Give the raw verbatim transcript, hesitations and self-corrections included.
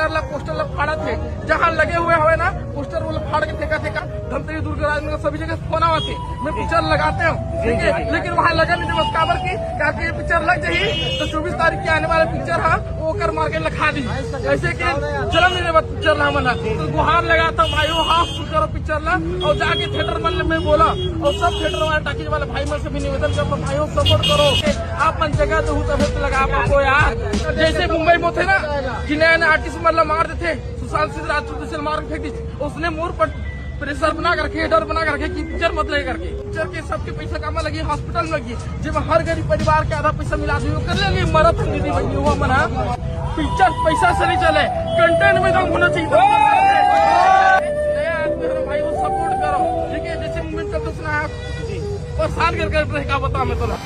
ला, पोस्टर ला फाड़त हे, जहाँ लगे हुए हवे ना पोस्टर, वो ला फाड़ के फेंका फेंका। धमतरी, दुर्गराज में सभी जगह फोन आवत हे, मैं पिक्चर लगाते हूँ, ठीक है, लेकिन वहाँ लगा नहीं देवत। काबर की, काबर की ये पिक्चर लग जाही तो चौबीस तारीख के आने वाला पिक्चर हा, वो ओकर मार के लखा दी। ऐसे कि चलन नहीं देवत पिक्चर ला मन हा। तो गुहार लगाता हूँ भाई, वो हाथ करो पिक्चर ला, और जाके थिएटर मन में बोला, और सब थिएटर वाले, टाकीज वाले भाई मन से भी निवेदन करता हूँ, भाई हो, सपोर्ट करो। आप मन जगह दो तब तो लगा पाबो यार। जैसे मुंबई में होते ना कि नया नया आर्टिस्ट मन ला मार देते, सुशांत सिंह राजपूत जैसे मार के फेंक दी, उसने मोर पर प्रेशर बना करके, डर बना करके कि पिक्चर मत लगे करके। पिक्चर के सबके पैसा कामा लगी, हॉस्पिटल में लगी, जब हर गरीब परिवार के आधा पैसा मिला दियो कर ले, मरत हम दीदी बहनी हुआ मना। पिक्चर पैसा से नहीं चले, कंटेंट में दम होना चाहिए। नया आदमी हो भाई, वो सपोर्ट करो, ठीक है? जैसे मूवमेंट चलता सुना है, परेशान कर कर रहे का बता मैं तो ना।